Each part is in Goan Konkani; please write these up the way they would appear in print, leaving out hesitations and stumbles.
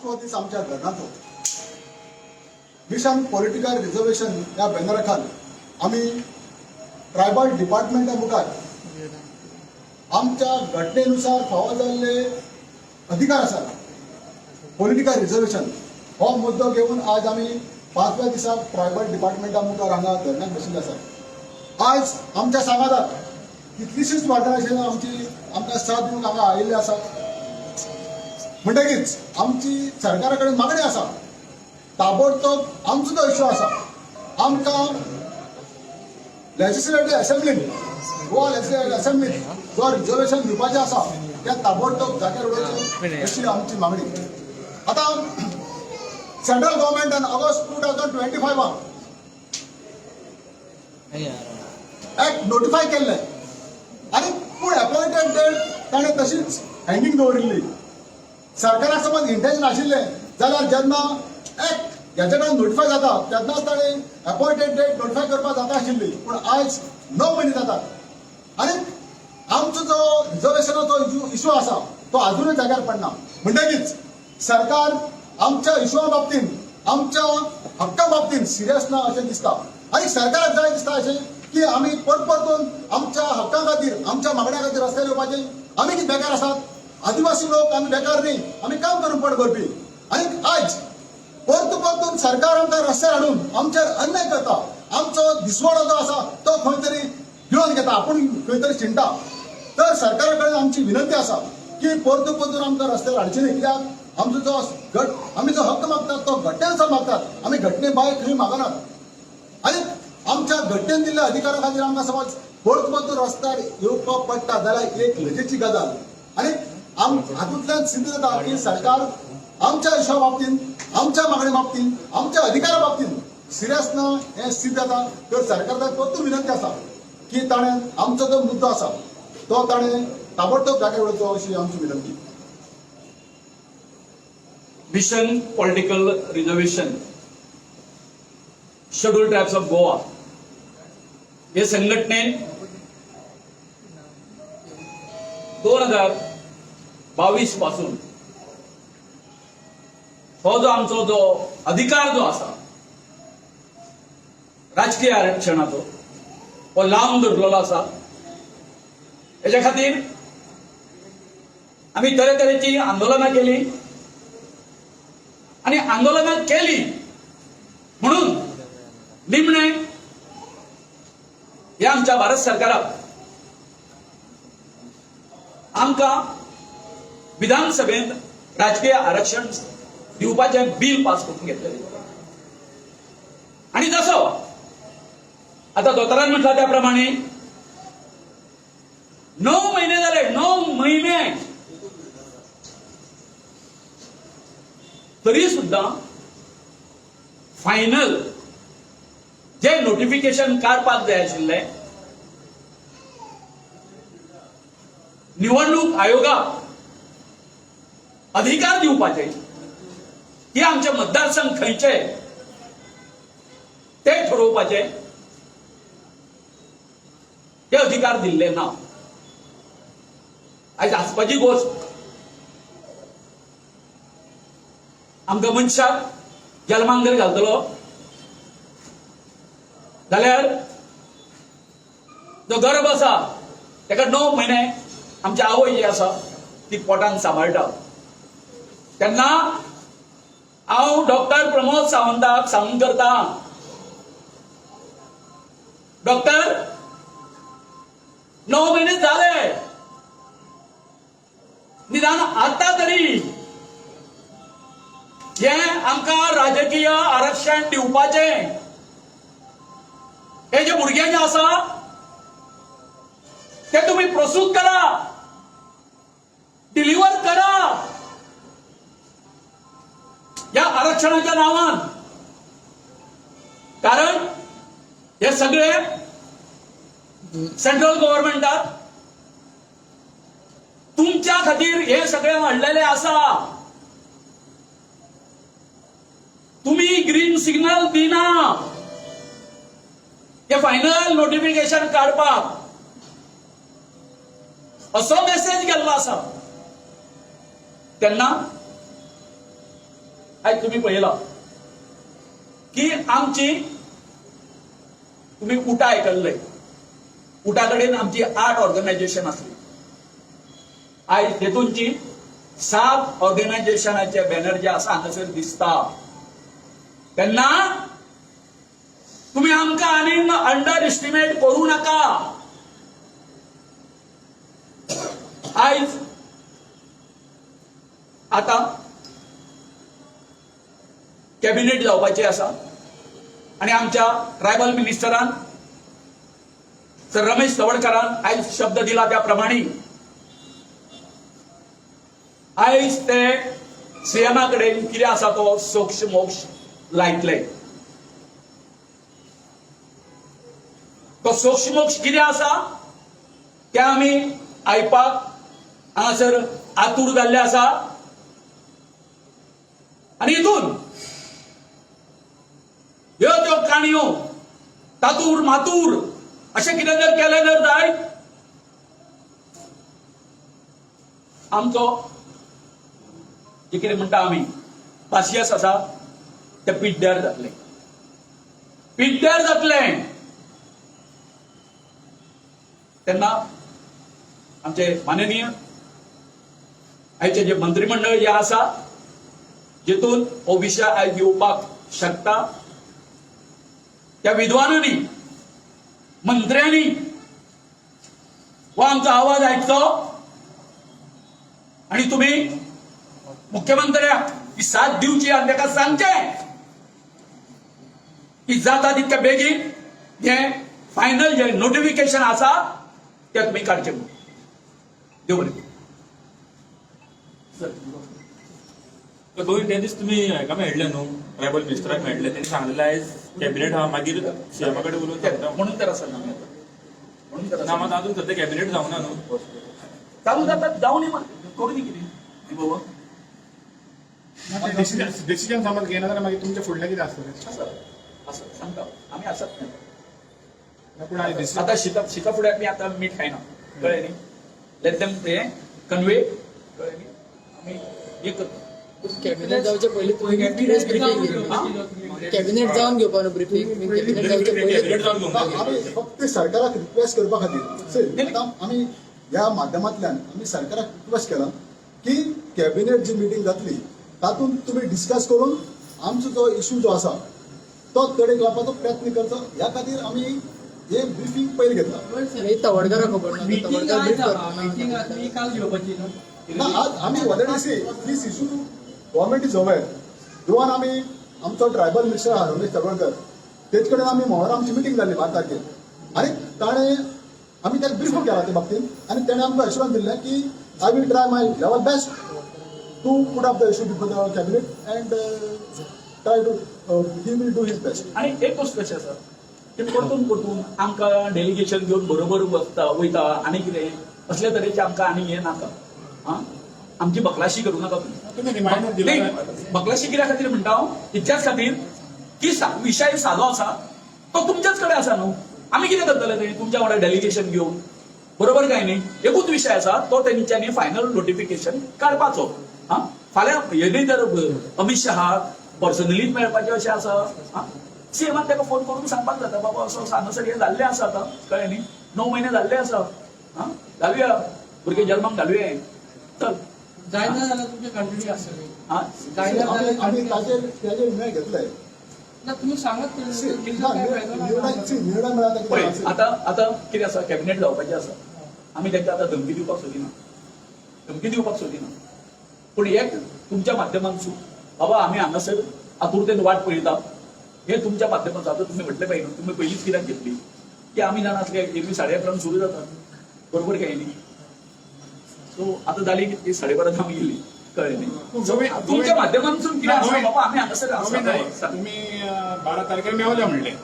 पांचवो दीस आमच्या धरणाचो. मिशन पॉलिटिकल रिझर्वेशन ह्या बॅनरा खाल आमी ट्रायबल डिपार्टमेंटा मुखार आमच्या घटनेनुसार फावो जाल्ले अधिकार आसात, पॉलिटिकल रिझर्वेशन हो मुद्दो घेवन आज आमी पांचव्या दिसाक ट्रायबल डिपार्टमेंटा मुखार हांगा धरण्याक बशिल्ले आसात. आज आमच्या सांगाताक कितलीशीच ऑर्गनायझेशन आमची आमकां साथ दिवंक हांगा आयिल्ले आसात. म्हणटकीच आमची सरकारा कडेन मागणी आसा, ताबडतोब आमचो जो इश्यू आसा, आमकां लेजिस्लेटीव असेंब्लीन, गोवा लेजिस्लेटीव असेंब्लीन जो रिजर्वेशन दिवपाचें आसा तें ताबडतोब जाग्यार उडोवचें अशी आमची मागणी. आतां सेंट्रल गव्हर्मेंटान ऑगस्ट 2025 एक्ट नोटिफाय केल्लें आनी पूण अपॉइंटेड डेट ताणें तशीच हँगींग दवरिल्ली. सरकाराक समज इंटेन्शन आशिल्लें जाल्यार जेन्ना एक्ट गॅजेटान नोटिफाय जाता तेन्नाच ताणें अपॉइंटेड डेट नोटिफाय करपाक जाता आशिल्ली. पूण आयज 9 म्हयने जातात आनी आमचो जो रिजर्वेशनाचो इशू आसा तो आजुनूय जाग्यार पडना. म्हणटकीच सरकार आमच्या इशुआ बाबतीन, आमच्या हक्का बाबतीन सिरियस ना अशें दिसता आनी सरकाराक जाय दिसता अशें की आमी परत परतून आमच्या हक्का खातीर, आमच्या मागण्या खातीर रस्त्यार येवपाचें. आमी कितें बेकार आसात? आदिवासी लोक आमी बेकार न्ही, आमी काम करून पोट भरपी. आनी आयज परत परतून सरकार आमकां रस्त्यार हाडून आमचेर अन्याय करता. आमचो दिसवडो जो आसा तो खंय तरी गिळोन घेता, आपूण खंय तरी शिणटा. तर सरकारा कडेन आमची विनंती आसा की परतून परतून आमकां रस्त्यार हाडचे न्ही, कित्याक आमचो जो घट आमी जो हक्क मागतात तो घटनेनुसार मागतात. आमी घटने भायर खंय मागनात आनी आमच्या घटनेन दिल्ल्या अधिकारा खातीर आमकां समज परत परतून रस्त्यार येवपाक पडटा जाल्यार एक लजेची गजाल. आनी हातूंतल्यान सिद्ध जाता की सरकार आमच्या इशा बाबतीन, आमच्या मागणे बाबतीन, आमच्या अधिकारा बाबतीन सिरियस ना हें सिद्ध जाता. तर सरकाराक परतून विनंती आसा की ताणें आमचो जो मुद्दो आसा तो ताणें ताबडतोब जाग्यार उडोवचो अशी आमची विनंती. Mission Political Reservation, Scheduled Tribes of Goa हे संघटनेन 2022 पासून हो जो आमचो जो अधिकार जो आसा राजकीय आरक्षणाचो हो लावन धरलेलो आसा. हेच्या खातीर आमी तरेतरेची आंदोलनां केली आणि आंदोलनां केली म्हणून निमणे हे आमच्या भारत सरकाराक आमकां विधानसभेंत राजकीय आरक्षण दिवपाचें बील पास करून घेतलें. आणि जसो आता दोतोरान म्हटला त्या प्रमाणे 9 महिने जाले, 9 महिने तरी सुद्धा फायनल जे नोटिफिकेशन काडपाक जाय आशिल्लें निवडणूक आयोगाक अधिकार दिवपाचे की आमचे मतदारसंघ खंयचे ते ठरोवपाचे ते अधिकार दिल्ले ना. आयज आसपाची गोश्ट, आमकां मनशाक जल्माक जर घालतलो जाल्यार जो गर्भ आसा ताका 9 म्हयने आमची आवय जी आसा ती पोटान सांबाळटा. तेन्ना हांव डॉक्टर प्रमोद सावंताक सांगून करता, डॉक्टर 9 म्हयने जाले, निदान आतां तरी हें आमकां राजकीय आरक्षण दिवपाचें. हे जे भुरग्यांचे आसा ते तुमी प्रस्तूत करा, डिलिव्हर करा ह्या आरक्षणाच्या नावान. कारण हे सगळे सेंट्रल गव्हर्नमेंटात तुमच्या खातीर हे सगळे वाडलेले आसा. तुम्ही ग्रीन सिग्नल दिना हे फायनल नोटिफिकेशन काडपाक असो मेसेज गेल्लो आसा. तेन्ना आयज तुमी पळयला की आमची तुमी उटा आयकल्ले, उटा कडेन आमची 8 ऑर्गनायझेशन आसली. आयज तेतूंची 7 ऑर्गनायझेशनाचे बॅनर जे आसा हांगासर दिसता. तेन्ना तुमी आमकां आनीक अंडर एस्टिमेट करूं नाका. आयज आतां कॅबिनेट जावपाची आसा आनी आमच्या ट्रायबल मिनिस्टरान सर रमेश तवडकारान आयज शब्द दिला त्या प्रमाणे आयज ते सीएमा कडेन कितें आसा तो सोक्ष मोक्ष लायतले. तो सोक्ष मोक्ष कितें आसा तें आमी आयकपाक हांगासर आतूर जाल्ले आसा. आनी हितून ह्यो त्यो काणयो तातूर मातूर अशें कितें जर केलें जर जायत, आमचो जे कितें म्हणटा आमी पासियस आसा ते पिड्ड्यार जातलें, पिड्ड्यार जातलें. तेन्ना आमचे माननीय आयचे जे मंत्रीमंडळ जे आसा जितून हो विशय आयज येवपाक शकता, त्या विद्वानांनी मंत्र्यांनी हो आमचो आवाज आयकचो आनी तुमी मुख्यमंत्र्याक ही साथ दिवची आनी ताका सांगचें की जाता तितक्या बेगीन हें फायनल जे नोटिफिकेशन आसा तें तुमी काडचें म्हणून. देव बरें. तर गोविंद, त्या दीस तुमी हेका मेळ्ळे न्हू, ट्रायबल मिनिस्टराक मेळ्ळे, तेणी सांगलेलें आयज कॅबिनेट आहा, मागीर सीएमा कडेन उलोवन सांगता. म्हणून तर आसा ना आमी आतां. म्हणून तर ना आसा. मात अजून सद्या कॅबिनेट जावना न्हू. चालू जाता जावं न्ही, करूं न्ही कितें न्ही बाबा. डिसिजन समज घेयना जाल्यार मागीर तुमचें फुडलें कितें आसतलें? आसा आसा सांगता आमी आसात न्ही. ना, पूण आयज डिसिजन आता शिता शिता फुडें आमी आतां मीठ खायना, कळ्ळें न्ही. लेट देम ते कन्वे, कळ्ळें न्ही. आमी हे करता. कॅबिनेट जावचे पयलीं तुमी प्रेस ब्रिफींग घेतली, कॅबिनेट जावन घेवपा न्हू ब्रिफींग, कॅबिनेट जावचे पयलीं. कॅबिनेट जावन घेवंक जाय. आमी फक्त सरकाराक रिक्वेस्ट करपा खातीर See, आतां आमी ह्या माध्यमांतल्यान आमी सरकाराक रिक्वेस्ट केला की कॅबिनेट जी मिटींग जातली तातूंत तुमी डिस्कस करून आमचो जो इशू जो आसा तो तडेक लावपाचो प्रयत्न करचो. ह्या खातीर आमी हे ब्रिफींग पयलीं घेतला. हे तवडकाराक खबर ना, मिटींग तवडकार आज ब्रीफ आहा, मिटींग करता. आज तुमी काल घेवपाची न्हू. ना, आज आमी already see this issue government is aware. गोवान आमी आमचो ट्रायबल मिनिस्टर आहा रमेश तवडकर, तेच कडेन आमी मोहर आमची मिटींग जाल्ली 12 तारखेर आनी ताणें आमी ताका ब्रीफ केला ते बाबतींत आनी तेणें आमकां एश्युरन्स दिल्लें की I will try my level best to put up the issue before the cabinet and try to he will do his best. आनी एक गोश्ट कशी आसा की परतून परतून आमकां डेलिगेशन घेवन बरोबर वता वयता आनी कितें असले तरेचे आमकां आनी हें नाका. आं, आमची बकलाशी करूं नाका तुमी. तुमी रिमायंडर दिला. नाही, बकलाशी कित्या खातीर म्हणटा हांव, इतक्याच खातीर की विशय सादो आसा तो तुमच्याच कडेन आसा न्हू. आमी कितें करतले ते तुमच्या वांगडा डेलिगेशन घेवन, बरोबर काय न्ही? एकूच विशय आसा तो तेंच्यांनी फायनल नोटिफिकेशन काडपाचो. आं, फाल्यां हेणी जर अमीत शहाक पर्सनलीच मेळपाचें अशें आसा, आं, सीएमान ताका फोन करून सांगपाक जाता, बाबा असो असो हांगासर हें जाल्लें आसा आतां, कळ्ळें न्ही, 9 म्हयने जाल्ले आसा. आं, घालुया भुरगे जल्माक घालुया, चल. जायना जाल्यार तुमचें कंटिन्यू आसतलें. आं, जायना आमी आमी जाल्यार ताजेर ताजेर निर्णय घेतले. ना, तुमी सांगात तरी, See, तुमचो ना, काय फायदो ना. निर्णय see, निर्णय मेळटा पळय कितें आतां आतां कितें आसा, कॅबिनेट जावपाचें आसा, आमी तांकां आतां धमकी दिवपाक सोदिना, धमकी दिवपाक सोदिना, पूण एक तुमच्या माध्यमांतसून बाबा आमी हांगासर आतुरतेन वाट पळयता, हे तुमच्या माध्यमांत. आतां तुमी म्हटलें पळय न्हू, तुमी पयलींच कित्याक घेतली की आमी जाणा आसले एरवी 11:30 सुरू जाता, बरोबर काय न्ही? सो आतां जाली कितली, 12:30 आमी गेली, कळ्ळें न्ही? गोविंद- तुमच्या माध्यमांतसून कितें आसा गोविंद- बाबा आमी हांगासर गोविंद नाईक, आसा. तुमी 12 तारखेर मेवले म्हणले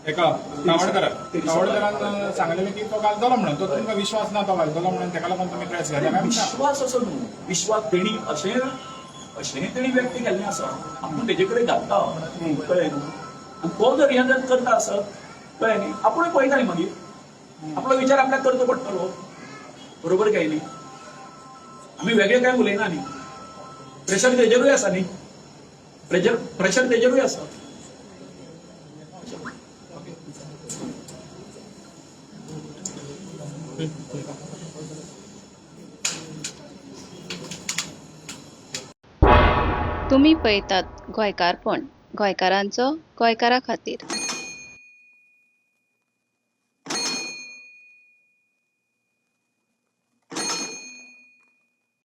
एका तावडकराक, तावडकरान सांगलेलें की तो घालतलो म्हणून, तो तुमकां विश्वास ना तो घालतलो म्हणून, तेका लागून तुमी प्रेस घातला काय म्हणटा? विश्वास असो न्हू, विश्वास तेणी अशें अशें तेणी व्यक्त केल्लें आसा, आपूण तेजे कडेन घालता, कळ्ळें न्हू? आनी तो जर हें जर करता आसत, कळ्ळें न्ही, आपूणय पळयता न्ही मागीर आपलो विचार आपल्याक करचो पडटलो, बरोबर काय न्ही? आमी वेगळें कांय उलयना न्ही, प्रेशर तेजेरूय आसा न्ही. प्रेशर प्रेशर तेजेरूय आसा. तुमी पळयतात गोंयकारपण, गोंयकारांचो गोंयकारा खातीर.